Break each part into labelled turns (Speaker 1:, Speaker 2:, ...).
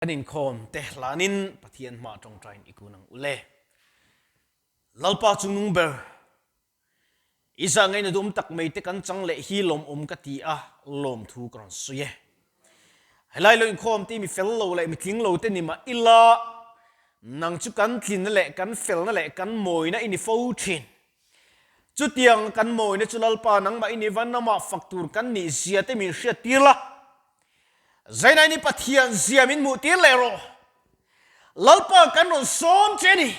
Speaker 1: Kan inkhawm te hlanin Pathian hma tawngtaiin i kun ang u le. Lalpa chungnung ber, i zah ngaihna duhawm tak mai te kan chang leh hi lawmawm ka ti a, lawmthu ka rawn sawi e. Helai lo inkhawm te hi mi fel lo leh mi tling lo te ni mah ila, nang chu kan tlinna leh kan felna leh kan mawina i ni fo thin. Chutiang kan mawina chu Lalpa nangmah i ni van amah fak tur kan nih zia te min hriattir la. Zainaini Pathian zia min hmuh tir leh rawh. Lalpa kan rawn sawm che ni.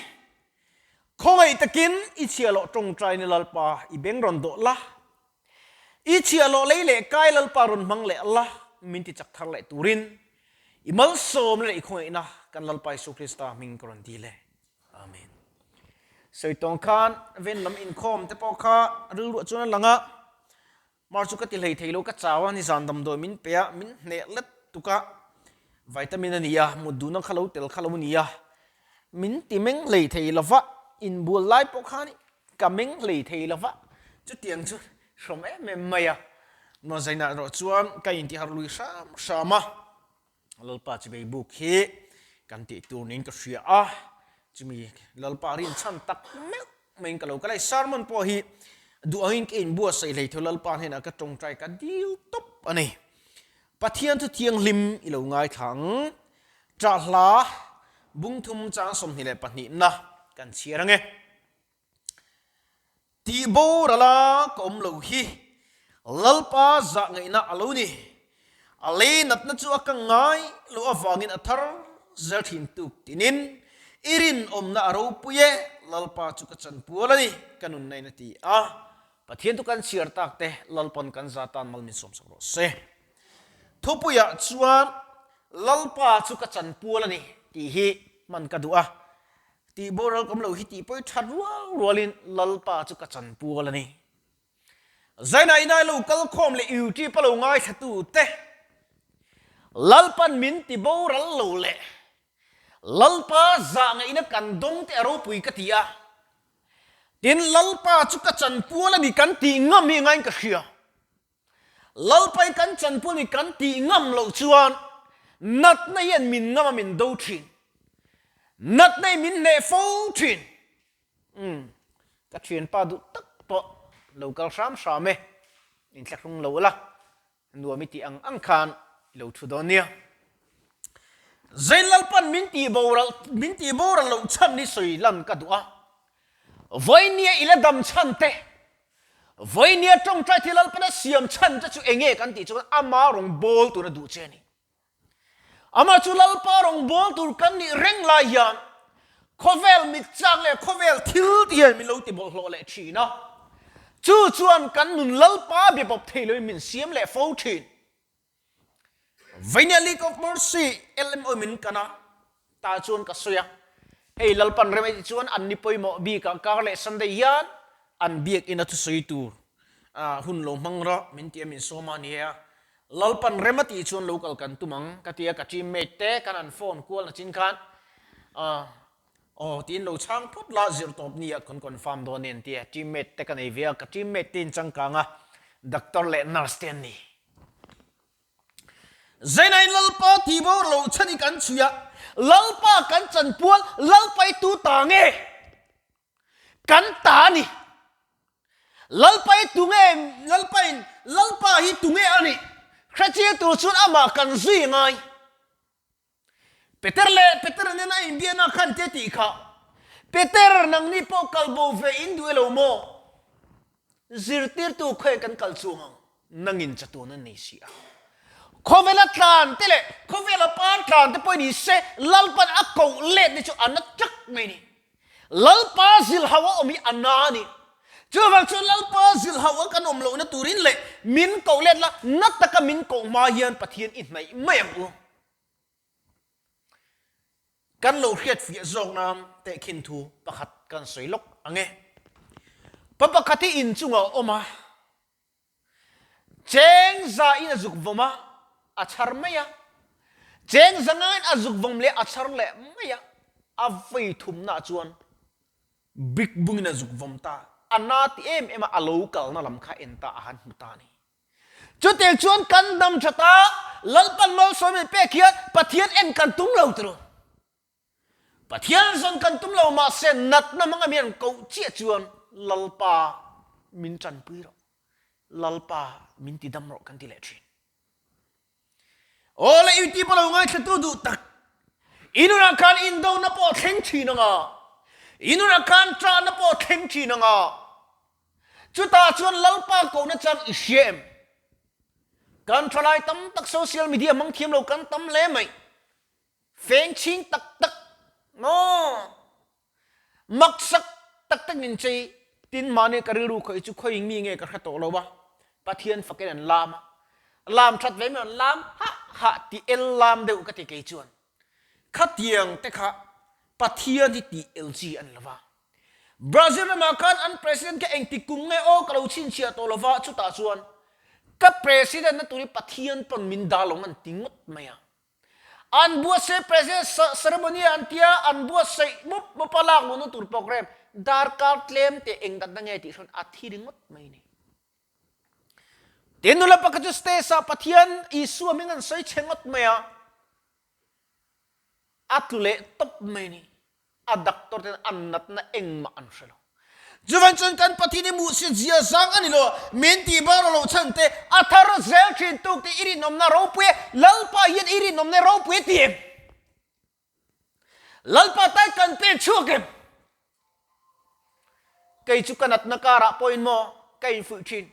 Speaker 1: Khawngaih takin i chhiahloh tawngtaini Lalpa i beng rawn dawh la. I chhiahloh lei leh kai Lalpa rawn hmang leh la min ti chak thar leh turin i malsawmna leh i khawngaihna kan Lalpa Isu Krista hming ka rawn dil e. Amen. Sawi tawng khan ven lam inkhawm te pawh kha rilruah chuan a lang a. Mar chu ka ti hlei thei lo, ka chau a, nizan damdawi min pe a, min hneh let tuk a, vitamin a ni a, mut duhna kha lo tel kha lo ni a, min ti meng hlei thei lo va, inbual lai pawh khan ka meng hlei thei lo va, chutiang chu hrawm em em mai a, Nuazainah erawh chuan ka intihar lui hram hram a. Lalpa chibei buk hi kan tih tur niin ka hria a, chumi Lalpa rinchhan tak meuh maiin ka lo kal a, sermon pawh hi duh angin ka inbuatsaih hlei thei Lalpa hnenah ka tawngtai ka dil tawp a ni. Pathian thu thianghlim i lo ngaithla ang, ṭah hla bungthum chang 22 na kan chhiar ang e. Tih boral a ka awm lo hi Lalpa zah ngaihna a lo ni. A lei natna chu a ka ngai loh avangin a thar zel thin tuk tinin i rinawmna a ropui e, Lalpa chu ka chanpual a ni, ka nunna in a ti a. Pathian chu kan chhiar tak te Lalpa'n kan za tan mal min sawmsak rawh se. Thupuiah chuan Lalpa chu ka chanpual a ni tih hi hman ka duh a. Tih boral ka awm lo hi tih pawi that rual rualin Lalpa chu ka chanpual a ni. Zaina inai lo kal khawm leh YouTube a lo ngaithla tu te Lalpan min ti boral lo leh Lalpa zah ngaihna kan dawng te a ropui ka ti a. Tin Lalpa chu ka chanpual a ni kan tih ngam hi ngaiin ka hria. Lalpai kan chanpun hi kan tih ngam loh chuan natna hian min ngam a min do thin. Natna hi min hneh fo thin. Umm, ka thianpa duh tak pawh lo kal hram hram e, inthlahrung lo la, nuam i tih ang ang khan i lo thu dawn nia. Zain Lalpan min tih boral min tih boral loh chhan hi sawi lan ka duh a, vawinia i la dam chhan te, Vawinia tawngtai thil Lalpana siam chhan te chu enge kan tih chuan ama rawn bawl tur a duh che a ni. Amah chu Lalpa rawn bawl tur kan nih reng lai hian khawvel mit chak leh khawvel thil te hian min lo ti bawlhhlawh leh thin a. Chu chuan kan nun Lalpa biapawp thei loin min siam leh fo thin. Vainia League of Mercy, LMO min kan a, tah chuan ka sawi a, hei Lalpan rem a tih chuan an ni pawimawh bikah kar leh Sunday hian an biakina thusawi tur hun lo hmang rawh min ti a min sawm a ni a, Lalpan rem a tih chuan lo kal kan tum ang ka ti a, ka teammate te kan han phone kual na chin khan Aw tiin lo chhang phawt la zirtawp ni ah kan confirm dawn nen tia teammate te ka nei ve a, ka teammate te in changkang a, doctor leh nurse te an ni. Zainain Lalpa tih bawr lo chhan i kan chhui a, Lalpa kan chanpual Lalpa i tu ta nge? Kan ta a ni. Lalpa i tu nge Lalpa in Lalpa hi tu nge a nih hrechiang tur chuan amah kan zui ngai. Peter leh Peter nen a inbiakna khan te tih kha, Peter, nangni pawh kal bo ve in duh e lo maw? Zirtirtu khawiah kan kal chuang ang, nangin chatuan an nei si a. Khawvela tlan te leh khawvela par tlan te pawh ni se, Lalpan a koh let ni chu a na tak mai ni. Lalpa zilhau a awm hi a na a ni. Chuvang chuan Lalpa zilhau a kan awm lohna turin leh min koh let la, na taka min koh hma hian Pathian i hnaih mai ang u. Kan lo hriat fiah zawk nan tehkhin thu pakhat kan sawi lawk ang e. Pa pakhat hi inchungah a awm a, cheng za in a zuk vawm a, a chhar mai a. Cheng za ngaiin a zuk vawm leh a chhar leh mai a, a vei thumnaah chuan brick bungin a zuk vawm ta. A na ti em em a, a lo kalna lam kha en ta a han hmu ta a ni. Chutiang chuan kan dam that a, Lalpan malsawm min pek hian Pathian en kan tum lo tiro. Pathian zawn kan tum lo mahse natna hmanga mi an koh chiah chuan Lalpa min tanpui rawh, Lalpa min ti dam rawh kan ti leh thin. Aw le i tih pawh lo ngaithlatu duh tak, i nunah khan indona pawh a thleng thin ang a, i nunah khan ṭahna pawh a thleng thin ang a, chutah chuan Lalpa kohna chang i hria em? Kan ṭhalai tam tak social media hmang thiam lo kan tam hle mai. Feng chhing tak tak maw? Maksak tak tak min chei tin mahni ka rilru khawih chu khawiin mi nge ka hre tawh lo a, Pathian fakin an lam a, lam that ve mai an lam hah hah ti el lam deuh ka ti kei chuan khatiang te kha Pathian hi tih el chi a ni lo va. Brazil ramah khan an president kha engtik kum nge aw ka lo chhinchhiah tawh lo va, chutah chuan ka president na tur hi Pathian pawn min dah lo an ti ngawt mai a. An buatsaih President ceremony an tia an buatsaih mup mup a lak luhna tur program darkar tlem teh eng datna nge tih hrawn a thi ringawt mai a ni. Tin nula pakhat chu stage ah Pathian Isua hming an sawi chhe ngawt mai a, a tlu leh tawp mai a ni. A doctor ten an natna engmah an hre lo. Chuvan chuan kan Pathian hi muhsit zia zang a ni lo, min tih bar a lo chhan te, a thar zel thin tuk te i rinawmna ropui e, Lalpa hian i rinawmna ropui e ti em? Lalpa tai kan pek chhuak em? Kei chu ka natna karah pawhin maw ka infuih thin.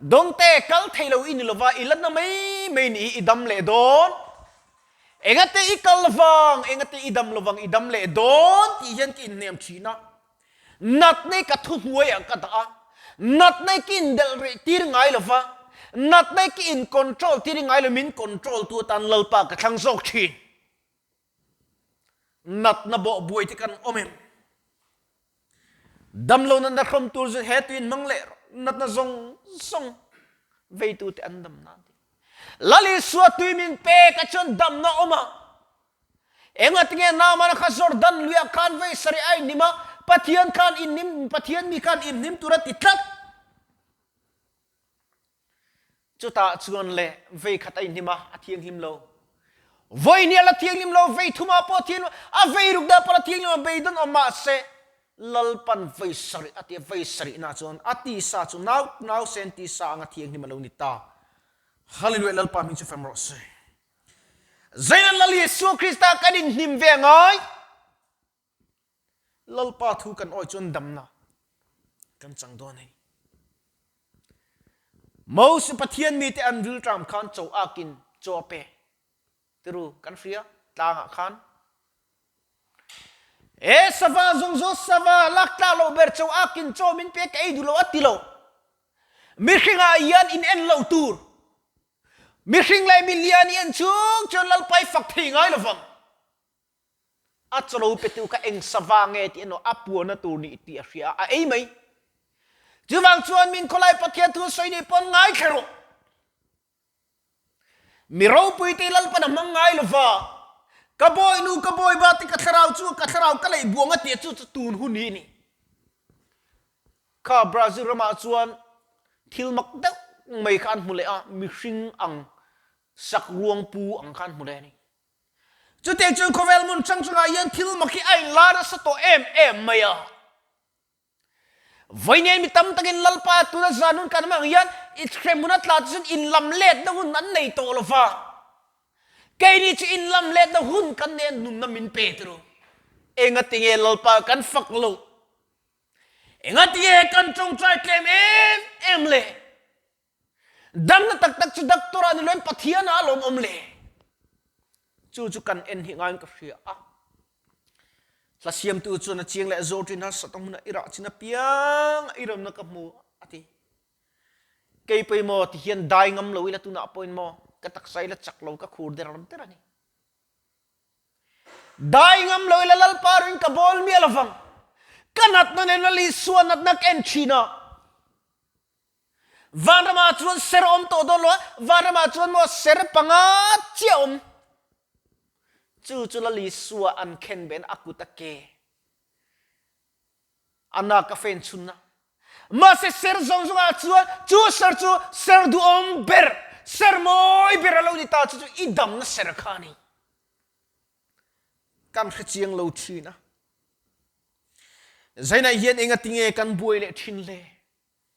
Speaker 1: Dawngte kal thei lo i ni lova i la na mai mai ni hi i dam leh dawn. Engate i kal lovang, engate i dam lovang i dam leh dawn tih hian ka inhnem thin a. Natna i ka thuhnuaiah ka dah a, natna i ka indelh rih tir ngai lova, natna i ka in control tir ngai lo min control tu atan Lalpa ka thlang zawk thin. Natna bawh buai te kan awm em? Damlo natna hrawm tur chu he tuin hmang leh rawh. Natna zawng zawng veitu te an dam nan ti. Lal Isua tui min pek a chuan damna awm a. Engatinge Naamana kha Jordan luiah khan vei sarih a inhnim a, Pathian khan inhnim, Pathian mi khan inhnim tur a ti tlat. Chutah chuan le vei khat a inhnim a, a thianghlim lo. Vawi hnih a la thianghlim lo, vei thumah pawh a thianghlim lo, a vei ruk dah pawh a la thianghlim lo, beidawn awm mahse Lalpan vei sarih a ti a, vei sarihna chuan a tisa chu nau nausen tisa anga thianghlim a lo ni ta. Hallelujah Lalpa hming chu fem rawh se. Zeinan Lal Isua Krista kan inhnim ve ngai? Lalpa thu kan awih chuan damna kan chang dawn a ni. Moses Pathian mite an rilṭam khan chaw akin chaw a pe. Tiru kan hria tlangah khan. E sava zawng zawng sava lak tlak loh ber chaw akin chaw min pe ka ei duh lo a ti lo. Mihringah hian in en loh tur. Mihring leh milian i en chung chuan Lalpa i fak thei ngai lovang. A chawlo petu kha eng sava nge tih emaw a puana tur nih tih a hria a, a ei mai. Chuvang chuan min khawlai Pathian thu sawi nih pawn ngaithla rawh. Mi ropui te Lalpan a hmang ngai lova, ka bawihnu ka bawiba te ka thlarau chu ka thlarau ka leih buang a tih chu chu tun hun hi a ni. Kha Brazil ramah chuan thil mak deuh mai kha an hmu leh a, mihring ang sak ruangpu ang kha an hmu leh a ni. Chutiang chuan khawvel hmun hrang hrangah hian thil mak hi a inla nasa tawh em em mai a. Vawiin mi tam takin Lalpa tuna zan hun kan hmang hian i hrem hun a tla te chuan inlam letna hun an nei tawh lo va. Keini chu inlam letna hun kan nei a nunna min pe tiro. Engatinge Lalpa kan fak loh? Engatinge kan tawngtai tlem em em le? Damna tak tak chu doctor ah ni loin Pathian ah a lawm awm le. Chu chu kan en hi ngaiin ka hria a. Hla siamtu chuan a chiang leh zawr ṭin harsat a hmunah i rah chin apiang a i remna ka hmu a ti. Kei pawhin maw ti hian dai ngam lo ila tunah pawhin maw ka taksa ila chak lo ka khur der der a ni. Dai ngam lo ila Lalpa ring ka bawl miah lovang. Ka natna nen Lal Isua natna ka en ṭhin a. Vanramah chuan ser awm tawh dawn lo a, vanramah chuan maw ser panga chiah awm. Chu chu Lal Isua an khen ben a kut a ke. A nak a fen chhunna. Mahse ser zawng zawngah chuan chu ser chu ser duhawm ber, ser mawi ber a lo ni ta chu chu i damna ser kha a ni. Kan hre chiang lo thin a. Zainah hian engatinge kan buai leh thin le?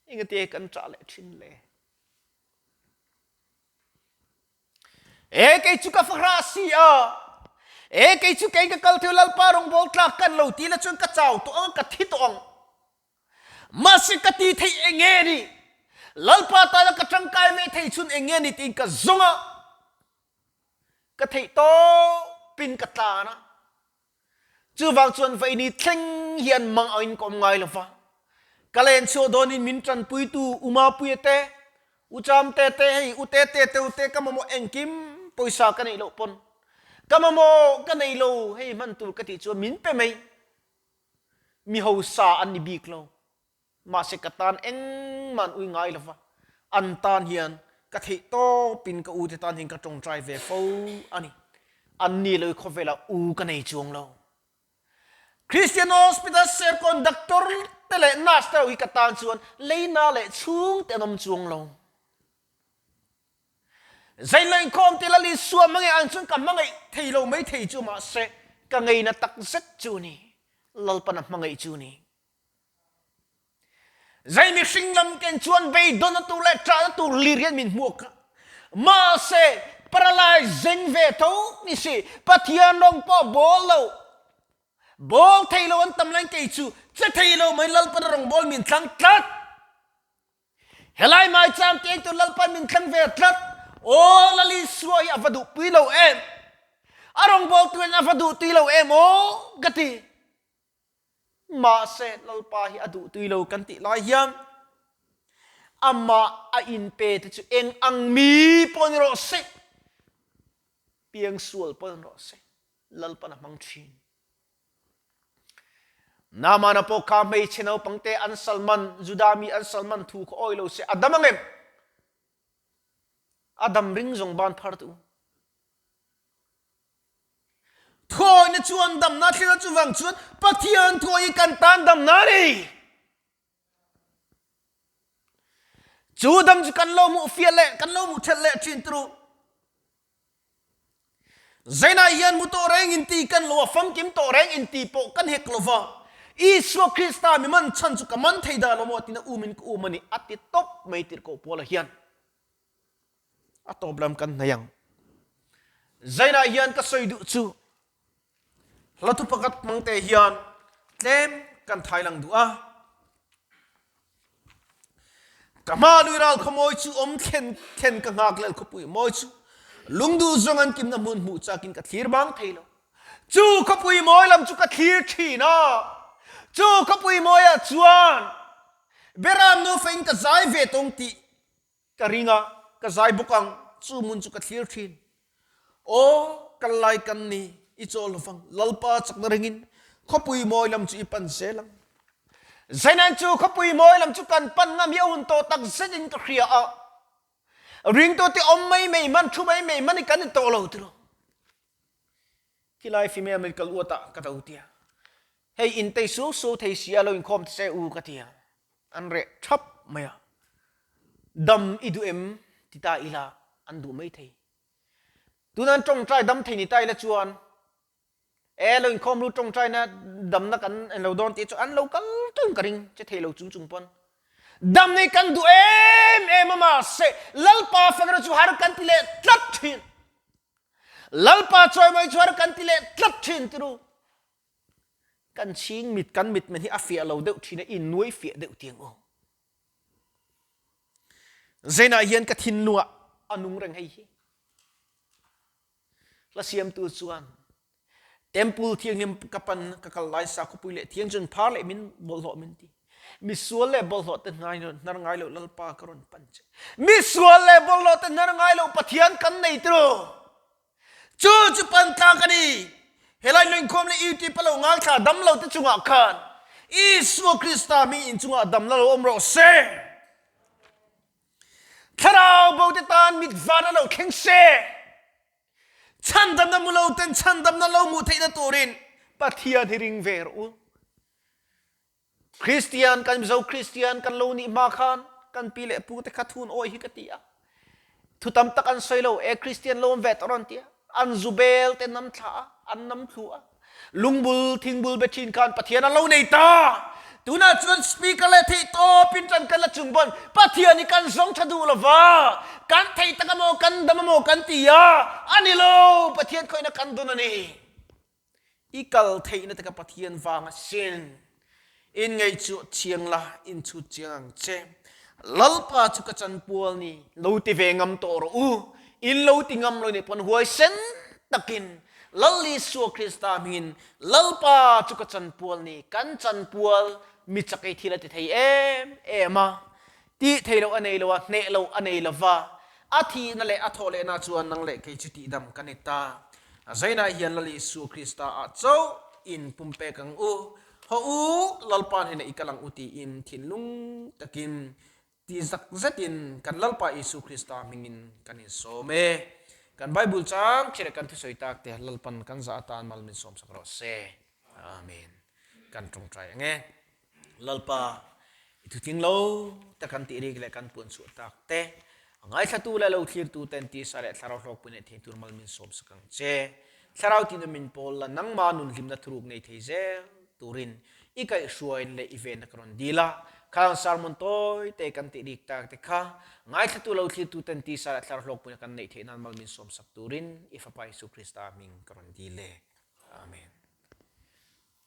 Speaker 1: Engatinge kan ṭah leh thin le? E kei chu ka fahrah si a, e kei chu kei ka kal thei Lalpa rawngbawl tlak kan lo ti la chuan ka chau tawh ang, ka thi tawh ang. Mahse ka ti thei eng nge ni? Lalpa tana ka tangkai ve thei chhun eng nge ni tiin ka zawng a, ka theih tawpin ka tlan a. Chuvang chuan vaini thleng hian mang angin ka awm ngai lo va. Ka len chhuah dawnin min tanpuitu U Mapuia te, U Chamte te, hei U Tete te u te ka mamawh engkim pawisa ka neih loh pawn ka mamawh ka nei lo hei hman tur ka tih chuan min pe mai. Mi hausa an ni bik lo. Mahse ka tan engmah an ui ngai lo va, an tan hian ka theih tawpin ka ute tan hian ka tawngtai ve fo a ni. An ni lo i khawvelah u ka nei chuang lo. Christian Hospital Serkawn doctor te leh nurse te ho hi ka tan chuan leina leh chhungte an awm chuang lo. Zailo inkhawm te Lal Isua hmangaih ang chuan ka hmangaih thei lo mai thei chu mahse ka ngeina tak zet chu ni. Lalpan a hmangaih chu ni. Zei mihring lam ken chuan beidawn a tur leh ṭahna tur lir hian min hmuak a. Mahse, paralyze zeng ve tho ni si, Pathian rawng pawh bawl lo, bawl thei lo an tam laiin kei chu che thei lo mai Lalpan a rawngbawl min thlang tlat. Helai maicham teng tur Lalpan min thlang ve tlat. Aw Lal Isua hi a va duhpui lo em? A rawngbawltu hian a va duhtui lo em aw ka ti. Mahse, Lalpa hi a duhtui lo kan tih lai hian amah a inpe te chu eng ang mi pawh ni rawh se, piangsual pawh ni rawh se, Lalpan a hmang thin. Naamana pawh kha hmeichhe naupangte an salman, Juda mi an salman thu kha awi lo se a dam ang em? A dam ring zawng ban phar teh u. Thuawihna chuan damna thlen a, chuvang chuan Pathian thuawih hi kan tan damna a ni. Chu dam chu kan lo hmuh fiah leh kan lo hmuh thelh leh thin turu. Zainah hian mu tawh reng in ti kan lo a, famkim tawh reng in ti pawh kan hek lo va. Isua Krista mi man chhan chu ka man thei dah lo maw tina um in ka um a ni a ti tawp mai tirhkoh Paula hian. A tawp lam kan hnaih ang. Zainah hian ka sawi duh chu hla thu pakhat hmang te hian tlem kan thai lang duh a. Ka hma lui ral khawmawi chu awm thlen thlen ka nghak lel khawpui mawi chu lungduh zawng an kimna hmun hmuh chakin ka thlir bang thei lo. Chu khawpui mawi lam chu ka thlir thin a. Chu khawpui mawiah chuan Beram nufa in ka zai ve tawng tih Ka ring a, ka zai bawk ang, chu hmun chu ka thlir thin. Aw, kal lai kan ni, i chaw lo vang, Lalpa chakna ringin khawpui mawi lam chu i pan zel ang. Zainan chu khawpui mawi lam chu kan pan ngam hi a hun tawh tak zetin ka hria a, ringtute awm mai mai man, thu mai mai man hi kan ni tawh lo tiraw. Khilai female medical ward ah ka do tia, hei intei suau suau thei si a lo inkhawm ta se u ka tia. An reh thap mai a, dam i duh em ti ta ila an duh mai thei. Tuna an tawngtai dam thei ni ta ila chuan e lo inkhawm lu tawngtaina damna kan en lo dawn tih chu an lo kal tung ka ring che thei lo chung chung pawn. Dam nei kan duh em em a mahse Lalpa fak erawh chu har kan ti leh tlat thin. Lalpa chawimawi chu har kan ti leh tlat thin tiru. Kan chhing mit kan mit men hi a fiah lo deuh thin a, i nuai fiah deuh tiang aw. Zainah hian ka thinlungah a nung reng hei hi. Hla siamtu chuan temple thianghlim ka pan ka kal lai sa khawpui leh thiang chun phar leh min bawlhhlawh min ti. Misual leh bawlhhlawh te ngai lo hnar ngai lo Lalpa ka rawn pan che. Misual leh bawlhhlawh te hnar ngai lo Pathian kan nei tiraw. Chu chu pan tlak a ni. Helai luinkhawm leh YouTube a lo ngaithla dam lo te chungah khan Isua Krista mi in chungah damna lo awm rawh se. Thlarau bo te tan mit van a lo thleng se. Chhandamna mu lo ten chhandamna lo hmuh theihna turin Pathian hi ring ve rawh u. Kristian kan Mizo Kristian kan lo nih hma khan kan pi leh pu te kha thun awi hi ka ti a. Thu tam tak an sawi lo, e Kristian lo awm ve tawh rawn ti a. An zu bel te nam thla a, an nam thlu a. Lungbul, thingbul be thin khan Pathian an lo nei ta. Tunah chuan speaker leh theih tawp in tan kan la chung pawn Pathian hi kan zawng tha duh lova, kan thei tak amaw, kan dam amaw kan ti a, a ni lo, Pathian khawihna kan dawn a ni. I kal theihna te kha Pathian vang a sin. In ngaihchuah chiang la, in chhut chiang ang che. Lalpa chu ka chanpual ni, lo ti ve ngam tawh rawh u. In lo ti ngam lo nih pawn huaisen takin Lal Isua Krista hmingin Lalpa chu ka chanpual ni, kan chanpual mi chak ei thil a ti thei em em a. Tih thei loh a nei lo a, hneh loh a nei lo va, a thihna leh a thawh lehna chuan nang leh kei chu tihdam ka ni ta. A zainah hian Lal Isua Krista ah chauh in pumpek ang u. Haw u, Lalpa hnenah i kal ang u tiin thinlung takin ti zak zetin kan Lalpa Isua Krista hmingin kan insawm e. Kan Bible chang khi leh kan thusawi tak te Lalpan kan zah atan mal min sawmsak rawh se. Amen. Kan tawngtai ang e. Lalpa, i thutling lo tak kan tih rik leh kan puan chhuah tak te, a ngaithlatu leh lo thlirtu ten tisa leh thlarau hlawkpui neih thei tur mal min sawm sak ang che. Thlarau tihna min pawl la, nangma nun hlimna thuruk nei thei zel turin i kaihhruain leh i venna ka rawn dil a. Khang sermon tawi te kan tih rik tak te kha, ngaithlatu lo thlirtu ten tisa leh thlarau hlawkpuina kan neih theih nan mal min sawm sak turin i Fapa Isu Krista hming ka rawn dil e. Amen.